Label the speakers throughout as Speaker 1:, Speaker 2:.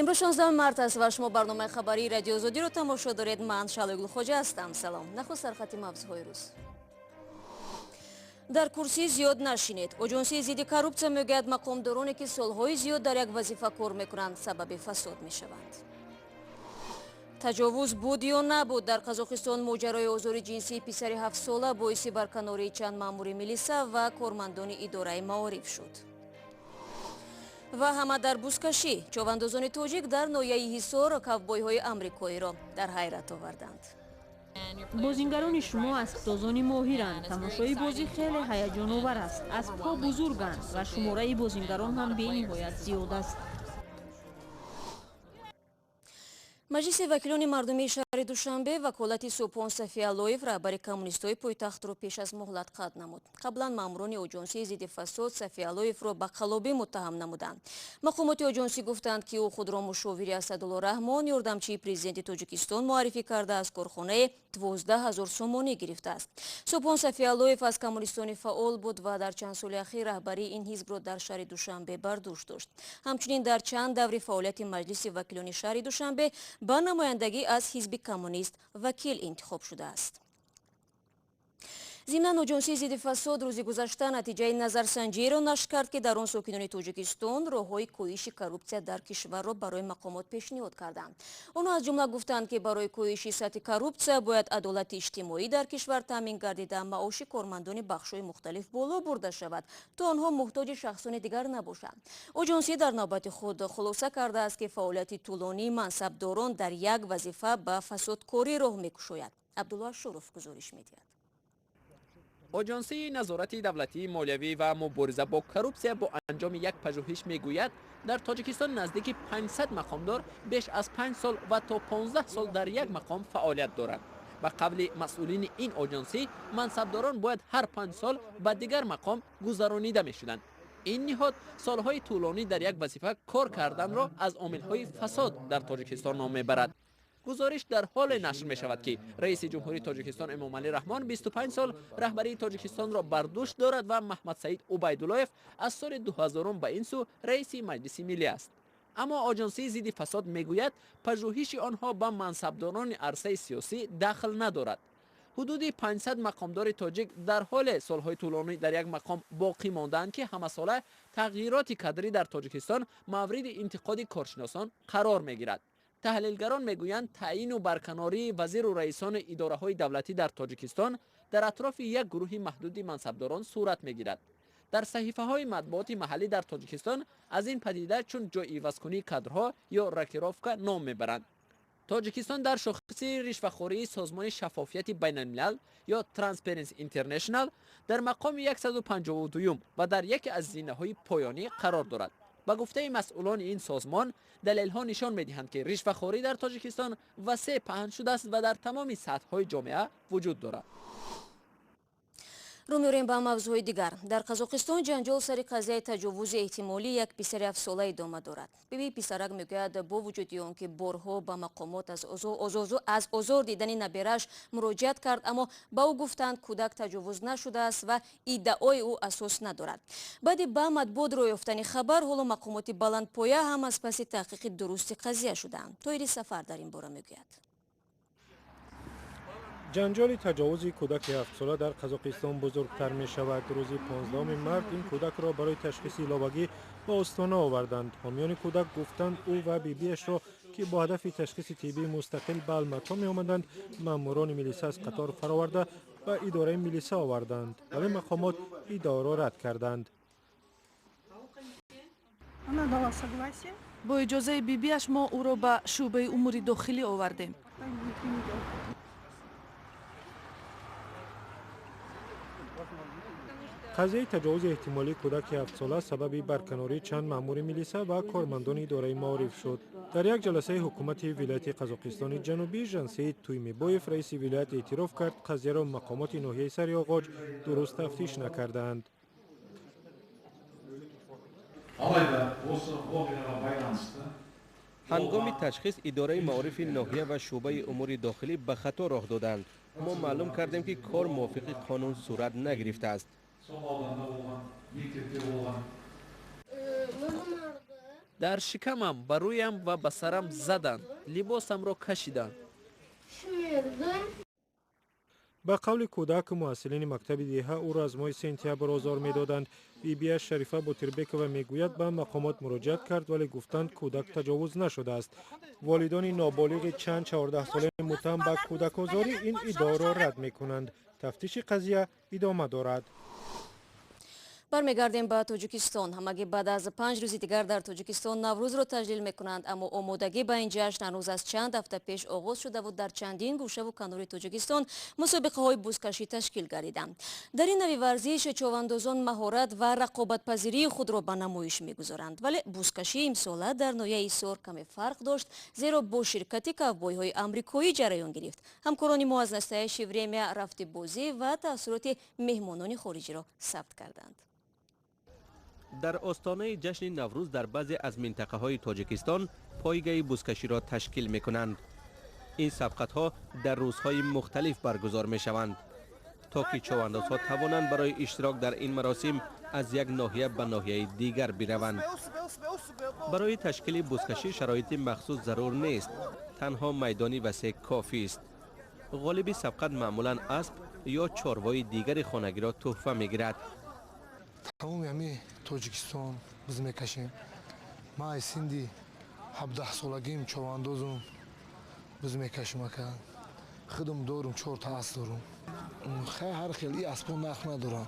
Speaker 1: Имрӯз 16 март аст ва шумо барномаи хабарии Радиои Озодиро тамошо доред. Ман Шаҳлои Гулхоҷа ҳастам. Салом. Нахуст сархати мавзӯъҳои рӯз. Дар курсӣ зиёд нашинед. Оҷонсии зидди коррупсия мегӯяд, мақомдороне ки солҳои зиёд дар як вазифа кор мекунанд, сабаби фасод мешаванд. Таҷовуз буд ё набуд? Дар Қазоқистон моҷарои озори ҷинсии писари 7-сола боиси барканории чанд маъмури милиса ва кормандони идораи маориф шуд. Ва ҳама дар бузкашӣ. Човандозони тоҷик дар ноҳияи Ҳисор кавбойҳои амрикоиро дар ҳайрат оварданд.
Speaker 2: Бозингарони шумо аспдозони моҳиранд. Тамошои бозӣ хеле ҳаяҷоновар аст. Аспҳо бузурганд ва шумораи бозингарон ҳам бениҳоят зиёд аст.
Speaker 1: Маҷлиси вакилони мардумии шаҳри Душанбе ваколати Субҳон Сафиаллоев, раҳбари коммунистҳои пойтахтро, пеш аз муҳлат қатъ намуд. Қаблан маъмурони оҷонсии зидди фасод Сафиаллоевро ба қаллобӣ муттаҳам намуданд. Мақомоти оҷонсӣ гуфтанд, ки ӯ худро мушовири Асадулло Раҳмон, ёрдамчии президенти Тоҷикистон, муаррифӣ карда, аз корхонаи 12 000 сомонӣ гирифтааст. Субҳон Сафиаллоев аз коммунистони фаъол буд ва дар чанд соли ахир раҳбарии ин ҳизбро дар шаҳри Душанбе бар дӯш дошт. Ҳамчунин дар чанд даври фаъолияти Маҷлиси вакилони шаҳри Душанбе ба намояндагӣ аз ҳизби коммунист вакил интихоб шудааст. Зимнан, оҷонсии зидди фасод рӯзи гузашта натиҷаи назарсанҷиеро нашр кард, ки дар он сокинони Тоҷикистон роҳҳои коҳиши коррупсия дар кишварро барои мақомот пешниҳод карданд. Онҳо аз ҷумла гуфтанд, ки барои коҳиши сатҳи коррупсия бояд адолати иҷтимоӣ дар кишвар таъмин гардида, маоши кормандони бахшҳои мухталиф боло бурда шавад, то онҳо муҳтоҷи шахсони дигар набошанд. Оҷонсӣ дар навбати худ хулоса кардааст, ки фаъолияти тӯлонии мансабдорон дар як вазифа ба фасодкорӣ роҳ мекушояд. Абдулло Ашуров гузориш медиҳад.
Speaker 3: Оҷонсии назорати давлатии молиявӣ ва мубориза бо коррупсия бо анҷоми як пажӯҳиш мегӯяд, дар Тоҷикистон наздики 500 мақомдор беш аз 5 сол ва то 15 сол дар як мақом фаъолият доранд. Ба қавли масъулини ин оҷонсӣ, мансабдорон бояд ҳар 5 сол ба дигар мақом гузаронида мешуданд. Ин ниҳод солҳои тӯлонӣ дар як вазифа кор карданро аз омилҳои фасод дар Тоҷикистон ном мебарад. Гузориш дар ҳоле нашр мешавад, ки раиси ҷумҳурии Тоҷикистон Эмомалӣ Раҳмон 25 сол раҳбарии Тоҷикистонро бар дӯш дорад ва Маҳмадсаид Убайдуллоев аз соли 2000 ба ин сӯ раиси Маҷлиси миллӣ аст. Аммо оҷонсии зидди фасод мегӯяд, пажӯҳиши онҳо ба мансабдорони арсаи сиёсӣ дахл надорад. Ҳудуди 500 мақомдори тоҷик дар ҳоле солҳои тӯлонӣ дар як мақом боқӣ мондаанд, ки ҳамасола тағйироти кадрӣ дар Тоҷикистон мавриди интиқоди коршиносон қарор мегирад. Таҳлилгарон мегӯянд, таъйину барканории вазиру раисони идораҳои давлатӣ дар Тоҷикистон дар атрофи як гурӯҳи маҳдуди мансабдорон сурат мегирад. Дар саҳифаҳои матбуоти маҳаллӣ дар Тоҷикистон аз ин падида чун ҷойивазкунии кадрҳо ё рокировка ном мебаранд. Тоҷикистон дар шохиси ришвахории созмони Шаффофияти байналмилал ё Transparency International дар мақоми 152 ва дар яке аз зинаҳои поёнӣ қарор дорад. Ба гуфтаи масъулони ин созмон, далелҳо нишон медиҳанд, ки ришвахорӣ дар Тоҷикистон васеъ паҳн шудааст ва дар тамоми сатҳҳои ҷомеа вуҷуд дорад.
Speaker 1: Рӯ меорем ба мавзӯъҳои дигар. Дар Қазоқистон ҷанҷол сари қазияи таҷовузи эҳтимолии як писари 7-сола идома дорад. Бибии писарак мегӯяд, бо вуҷуди он ки борҳо ба мақомот аз озор дидани набераш муроҷиат кард, аммо ба ӯ гуфтанд, кӯдак таҷовуз нашудааст ва иддаои ӯ асос надорад. Баъди ба матбуот роҳ ёфтани хабар, ҳоло мақомоти баландпоя ҳам аз паси таҳқиқи дурусти қазия шудаанд. Тоҳири Сафар дар ин бора мегӯяд.
Speaker 4: Ҷанҷоли таҷовузи кӯдаки 7-сола дар Қазоқистон бузургтар мешавад. Рӯзи 15 март ин кӯдакро барои ташхиси иловагӣ ба Остона оварданд. Ҳомиёни кӯдак гуфтанд, ӯ ва бибиашро, ки бо ҳадафи ташхиси тиббии мустақил ба Алмато меомаданд, маъмурони милиса аз қатор фароварда, ба идораи милиса оварданд, вале мақомот иддаоро рад карданд.
Speaker 5: Она дала согласие.
Speaker 6: Бо иҷозаи бибиаш мо ӯро ба шӯъбаи умури дохилӣ овардем.
Speaker 4: Қазияи таҷовузи эҳтимолии кӯдаки 7-сола сабаби барканории чанд маъмури милиса ва кормандони идораи маориф шуд. Дар як ҷаласаи ҳукумати вилояти Қазоқистони Ҷанубӣ Жансеид Туймебоев, раиси вилоят, эътироф кард, қазияро мақомоти ноҳияи Сариоғоҷ дуруст тафтиш накардаанд.
Speaker 7: Алайда осы оқиғаға байланысты
Speaker 8: Ҳангоми ташхис идораи маорифи ноҳия ва шӯъбаи умури дохилӣ ба хато роҳ доданд. Мо маълум кардем, ки кор мувофиқи қонун сурат нагирифтааст.
Speaker 7: Сол ауданда болған, мектепте болған.
Speaker 3: Дар шикамам, ба рӯям ва ба сарам заданд, либосамро кашиданд.
Speaker 4: Ба қавли кӯдак, муҳассилини мактаби деҳа ӯро аз моҳи сентябр озор медоданд. Бибиаш Шарифа Ботирбекова мегӯяд, ба мақомот муроҷиат кард, вале гуфтанд, кӯдак таҷовуз нашудааст. Волидони ноболиғи чанд 14-солаи муттаҳам ба кӯдакозорӣ ин иддаоро рад мекунанд. Тафтиши қазия идома дорад.
Speaker 1: Бармегардем ба Тоҷикистон. Ҳамагӣ баъд аз 5 рӯзи дигар дар Тоҷикистон Наврӯзро таҷлил мекунанд, аммо омодагӣ ба ин ҷашн ҳанӯз аз чанд ҳафта пеш оғоз шудаву дар чандин гӯшаву канори Тоҷикистон мусобиқаҳои бузкашӣ ташкил гардиданд. Дар ин нави варзиш човандозон маҳорат ва рақобатпазирии худро ба намоиш мегузоранд. Вале бузкашии имсола дар ноҳияи Ҳисор каме фарқ дошт, зеро бо ширкати кавбойҳои амрикоӣ ҷараён гирифт. Ҳамкорони мо аз «Настоящее время» рафти бозӣ ва таассуроти меҳмонони хориҷиро сабт карданд.
Speaker 8: Дар остонаи ҷашни Наврӯз дар баъзе аз минтақаҳои Тоҷикистон пойгаи бузкаширо ташкил мекунанд. Ин сабқатҳо дар рӯзҳои мухталиф баргузор мешаванд, то ки човандозҳо тавонанд барои иштирок дар ин маросим аз як ноҳия ба ноҳияи дигар бираванд. Барои ташкили бузкашӣ шароити махсус зарур нест, танҳо майдони васеъ кофист. Ғолиби сабқат маъмулан асп ё чорвои дигари хонагиро тӯҳфа мегирад.
Speaker 9: Тамоми ҳами Тоҷикистон буз мекашем. Ман аз синни 17-солагим човандозум, буз мекашем, ака. Худам дорум, чорта асп дорум. Хай, ҳар хел и аспо нарх надорам.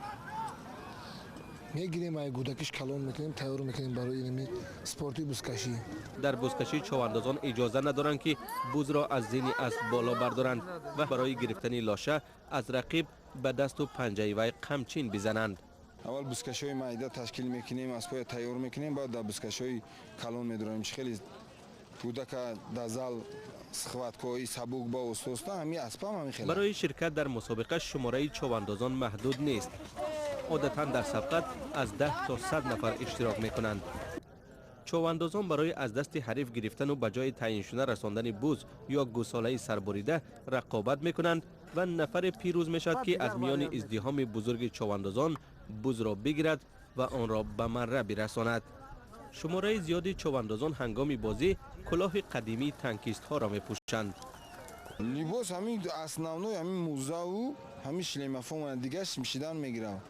Speaker 9: Мегирем, ай гудакиш калон мекунем, тайёр мекунем барои инами спорти бузкашӣ.
Speaker 8: Дар бузкашӣ човандозон иҷоза надоранд, ки бузро аз зини асп боло бардоранд ва барои гирифтани лоша аз рақиб ба дасту панҷаи вай қамчин бизананд.
Speaker 10: Аввал бузкашиҳои майда ташкил мекунем, аспоя тайёр мекунем, баъд дар бузкашиҳои калон медорем. Чи хеле кӯдака дар зал схваткаҳои сабук ба оста-оста ҳами аспам ҳами хеле.
Speaker 8: Барои ширкат дар мусобиқа шумораи човандозон маҳдуд нест. Одатан дар сабқат аз 10 то 100 нафар иштирок мекунанд. Човандозон барои аз дасти ҳариф гирифтану ба ҷои таъйиншуда расондани буз ё гусолаи сарбурида рақобат мекунанд ва нафаре пирӯз мешавад, ки аз миёни издиҳоми бузурги човандозон бузро бигирад ва онро ба марра бирасонад. Шумораи зиёди човандозон ҳангоми бозӣ кулоҳи қадимии танкистҳоро мепӯшанд.
Speaker 10: Либос ҳамин основной ҳамин мӯзаву ҳамин шлемофон, дигар шидан мегирам.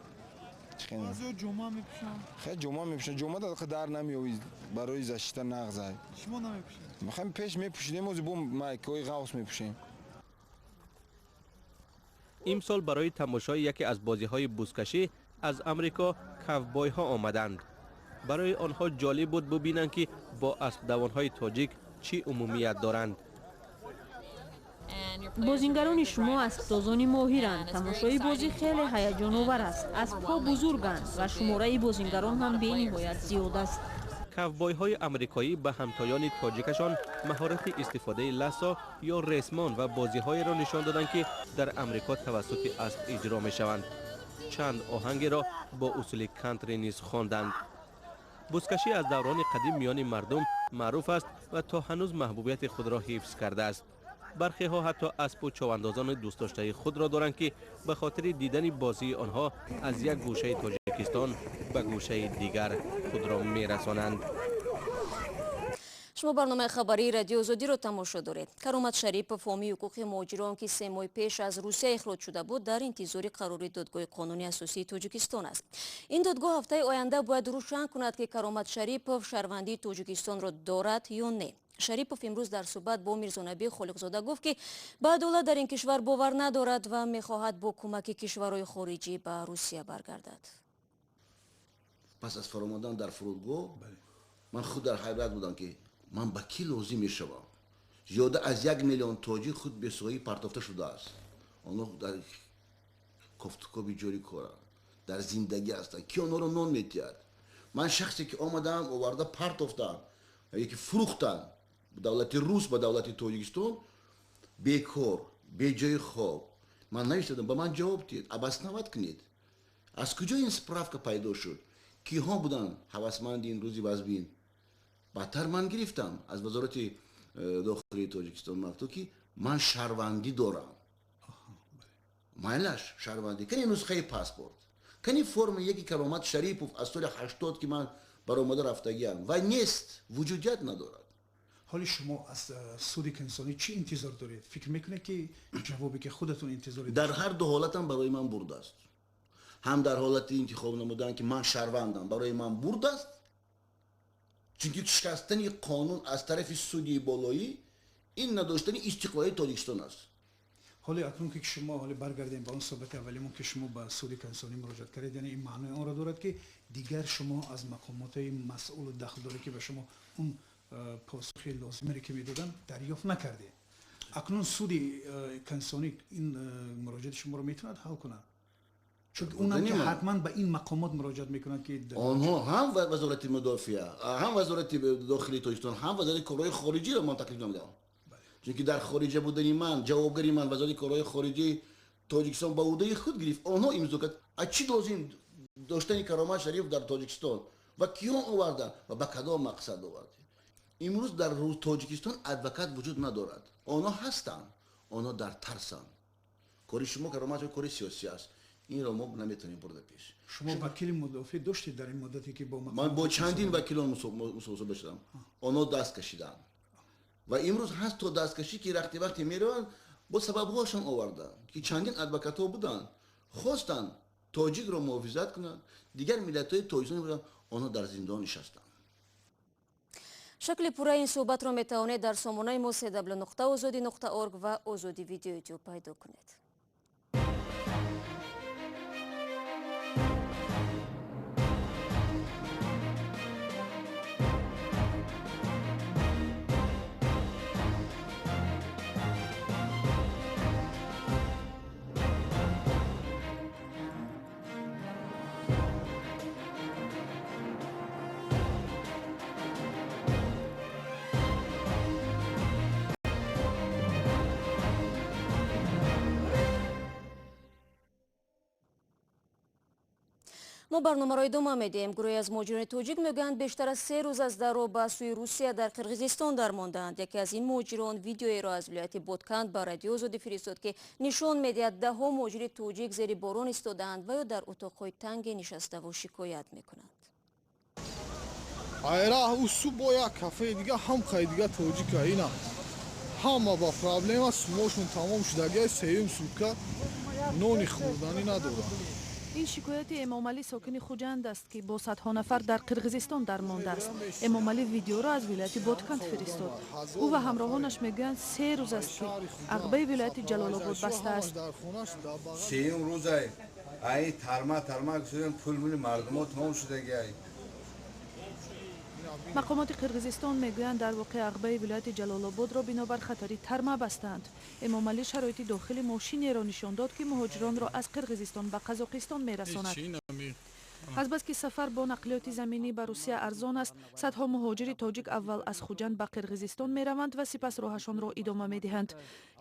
Speaker 11: Ҷома мепӯшанд?
Speaker 10: Хеле ҷома мепӯшанд. Ҷома дар намеёвӣ, барои защита нағзай.
Speaker 11: Шумо намепӯшед?
Speaker 10: Хами пеш мепӯшидем, ози бо майкаҳои ғавс мепӯшем.
Speaker 8: Имсол барои тамошои яке аз бозиҳои бузкашӣ аз Амрико кавбойҳо омаданд. Барои онҳо ҷолиб буд бубинанд, ки бо аспдавонҳои тоҷик чӣ умумият доранд.
Speaker 2: Бозингарони шумо аспдозони моҳиранд. Тамошои бозӣ хеле ҳаяҷоновар аст. Аспҳо бузурганд ва шумораи бозингарон ҳам бениҳоят зиёд аст.
Speaker 8: Кавбойҳои амрикоӣ ба ҳамтоёни тоҷикашон маҳорати истифодаи лассо ё ресмон ва бозиҳоеро нишон доданд, ки дар Амрико тавассути асп иҷро мешаванд. Чанд оҳангеро бо усули кантри низ хонданд. Бузкашӣ аз даврони қадим миёни мардум маъруф аст ва то ҳанӯз маҳбубияти худро ҳифз кардааст. Бархеҳо ҳатто аспу човандозони дӯстдоштаи худро доранд, ки ба хотири дидани бозии онҳо аз як гӯшаи Тоҷикистон ба гӯшаи дигар худро мерасонанд.
Speaker 1: Шумо барномаи хабарии Радио Озодиро тамошо доред. Каромат Шарипов, ҳомии ҳуқуқи муҳоҷирон, ки 3 моҳ пеш аз Русия ихроҷ шуда буд, дар интизори қарори Додгоҳи қонуни асосии Тоҷикистон аст. Ин додгоҳ ҳафтаи оянда бояд рӯшан кунад, ки Каромат Шарипов шаҳрвандии Тоҷикистонро дорад ё не. Шарипов имрӯз дар суҳбат бо Мирзонабӣ Холиқзода гуфт, ки ба адолат дар ин кишвар бовар надорад ва мехоҳад бо кӯмаки кишварҳои хориҷӣ ба Русия баргардад.
Speaker 12: Пас аз фаромадан дар фурудгоҳ ман худ дар ҳайрат будам, ки ман ба кӣ лозим мешавам. Зиёда аз 1 миллион тоҷик худ бесоҳиб партофта шудааст. Онҳо дар кофтукоби ҷори коранд, дар зиндагӣ ҳастанд. Ки онҳоро нон метиҳад? Ман шахсе ки омадам, оварда партофтам, яки фурӯхтанд давлати рус ба давлати Тоҷикистон, бекор, беҷои хоб. Ман навиштадам, ба ман ҷавоб диҳед, обосновать кунед, аз куҷо ин справка пайдо шуд, киҳо буданд ҳавасманди ин рӯзи вазбин. Баъдтар ман гирифтам аз Вазорати дохилии Тоҷикистон мактуб, ки ман шаҳрвандӣ дорам. Майлаш, шаҳрвандӣ кани, нусхаи паспорт кани, форми яки Каромат Шарипов аз соли 80, ки ман Баромада рафтагиам ва нест, вуҷудият надорад.
Speaker 13: Ҳоли шумо аз суди конститутсионӣ чӣ интизор доред? Фикр мекунед, ки ҷавобе ки худатон интизор
Speaker 12: дар ҳар ду ҳолатам барои ман бурд аст. Ҳам дар ҳолати интихоб намудан, ки ман шаҳрвандам, барои ман бурд аст, чунки шикастани қонун аз тарафи суди болоӣ ин надоштани истиқлолияти Тоҷикистон аст.
Speaker 13: Ҳоле акнун ки шумо, ҳоле баргардем ба он суҳбати аввалимон, ки шумо ба суди конститутсионӣ муроҷиат кардед, яъне ин маънои онро дорад, ки дигар шумо аз мақомоти масъулу дахлдоре, ки ба шумо он посухи лозимере ки медоданд, дарёфт накардед. Акнун суди конститутсионӣ ин муроҷиати шуморо метавонад ҳал кунад, чунки онам ки ҳатман ба ин мақомот муроҷиат мекунанд, ки
Speaker 12: онҳо ҳам вазорати мудофиа, ҳам вазорати дохилии Тоҷикистон, ҳам вазорати корҳои хориҷиро ман таклиф намудам, чунки дар хориҷа будани ман ҷавобгари ман вазорати корҳои хориҷии Тоҷикистон ба ӯҳдаи худ гирифт, онҳо имзо кард. А чӣ лозим доштани Каромат Шариф дар Тоҷикистон ва киён оварданд ва ба кадом мақсад оварданд? Имрӯз дар Тоҷикистон адвокат вуҷуд надорад. Онҳо ҳастанд, онҳо дар тарсанд. Кори шумо, Каромат, кори сиёсӣ аст, инро мо наметавонем бурда пеш.
Speaker 13: Шумо вакили мудофиъ доштед дар ин муддате ки бо
Speaker 12: ман бо чандин вакилон мусоҳиба шудам, онҳо даст кашиданд ва имрӯз ҳаст то дасткашӣ, ки вақте вақте мераванд, бо сабабҳоашон оварданд, ки чандин адвокатҳо буданд, хостанд тоҷикро муҳофизат кунанд, дигар миллатҳои тоҷикистон буданд, онҳо дар зиндон нишастанд.
Speaker 1: Шакли пурраи ин суҳбатро метавонед дар сомонаи мо cw.ozodi.org ва Озоди видео ютуб пайдо кунед. Мо барномаро идома медиҳем. Гурӯҳе аз муҳоҷирони тоҷик мегӯянд, бештар аз 3 рӯз аз дарро ба сӯи Русия дар Қирғизистон дармондаанд. Яке аз ин муҳоҷирон видеоеро аз вилояти Ботканд ба Радиои Озодӣ фиристод, ки нишон медиҳад даҳҳо муҳоҷири тоҷик зери борон истодаанд ва ё дар утоқҳои танге нишаставу шикоят мекунанд.
Speaker 11: Айра усу бо як кафеи дига ҳам қай дига тоҷика ина ҳама ба проблема сумошон тамом шудагиай, сеюм сутка нони хӯрданӣ надоранд.
Speaker 6: Ин шикояти Эмомалӣ, сокини Хуҷанд аст, ки бо садҳо нафар дар Қирғизистон дармондааст. Эмомалӣ видеоро аз вилояти Ботканд фиристод. Ӯ ва ҳамроҳонаш мегӯянд, 3 рӯз аст, ки ағбаи вилояти Ҷалолобод баста аст.
Speaker 10: Сеюм рӯзай ай тарма тарма гусудем, пул мули мардумо тамом шудагиай.
Speaker 6: Мақомоти Қирғизистон мегӯянд, дар воқеъ ағбаи вилояти Ҷалолободро бинобар хатари тарма бастаанд. Эмомалӣ шароити дохили мошинеро нишон дод, ки муҳоҷиронро аз Қирғизистон ба Қазоқистон мерасонад. Азбаски сафар бо нақлиёти заминӣ ба Русия арзон аст, садҳо муҳоҷири тоҷик аввал аз Хуҷанд ба Қирғизистон мераванд ва сипас роҳашонро идома медиҳанд.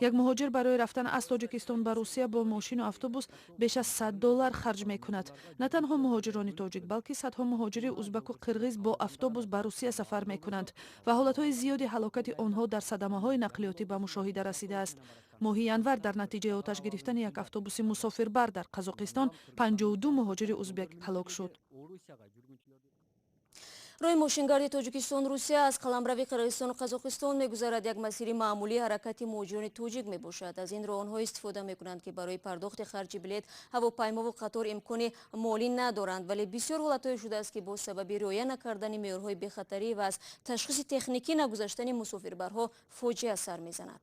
Speaker 6: Як муҳоҷир барои рафтан аз Тоҷикистон ба Русия бо мошину автобус беш аз $100 харҷ мекунад. На танҳо муҳоҷирони тоҷик, балки садҳо муҳоҷири узбаку қирғиз бо автобус ба Русия сафар мекунанд ва ҳолатҳои зиёди ҳалокати онҳо дар садамаҳои нақлиётӣ ба мушоҳида расидааст. Моҳи январ дар натиҷаи оташ гирифтани як автобуси мусофирбар дар Қазоқистон 52 муҳоҷири узбек ҳалок шуд.
Speaker 1: Роҳи мошингарди Тоҷикистон Русия аз қаламрави Қирғизистону Қазоқистон мегузарад. Як масири маъмулии ҳаракати муҳоҷирони тоҷик мебошад. Аз ин роҳ онҳо истифода мекунанд, ки барои пардохти харҷи билет, ҳавопаймову қатор имкони молӣ надоранд. Вале бисёр ҳолатҳое шудааст, ки бо сабаби риоя накардани меъёрҳои бехатарӣ ва аз ташхиси техникӣ нагузаштани мусофирбарҳо фоҷиа сар мезанад.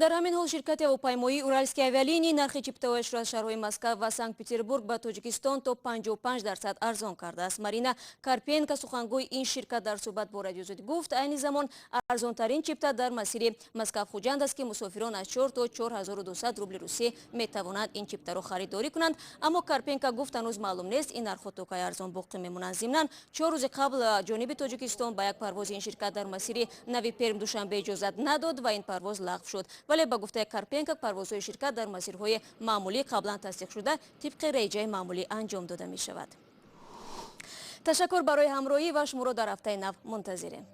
Speaker 1: Дар ҳамин ҳол ширкати ҳавопаймоии Уральские авиалинии нархи чиптаҳояшро аз шаҳрҳои Москва ва Санкт-Петербург ба Тоҷикистон то 55% арзон кардааст. Марина Карпенко, сухангӯи ин ширкат, дар суҳбат бо Радиои Озодӣ гуфт, айни замон арзонтарин чипта дар масири Москва-Хуҷанд аст, ки мусофирон аз 4 то 4200 рубли русӣ метавонанд ин чиптаро харидорӣ кунанд. Аммо Карпенко гуфт, ҳанӯз маълум нест ин нархҳо то кай арзон боқӣ мемонанд. Зимнан 4 рӯзи қабл ҷониби Тоҷикистон ба як парвози ин ширкат дар масири нави Перм Душанбе иҷозат надод ва ин парвоз лағв шуд. Вале ба гуфтаи Карпенко, парвозҳои ширкат дар масирҳои маъмулӣ қаблан тасдиқшуда тибқи реҷаи маъмулӣ анҷом дода мешавад. Ташаккур барои ҳамроҳӣ ва шуморо дар ҳафтаи нав мунтазирем.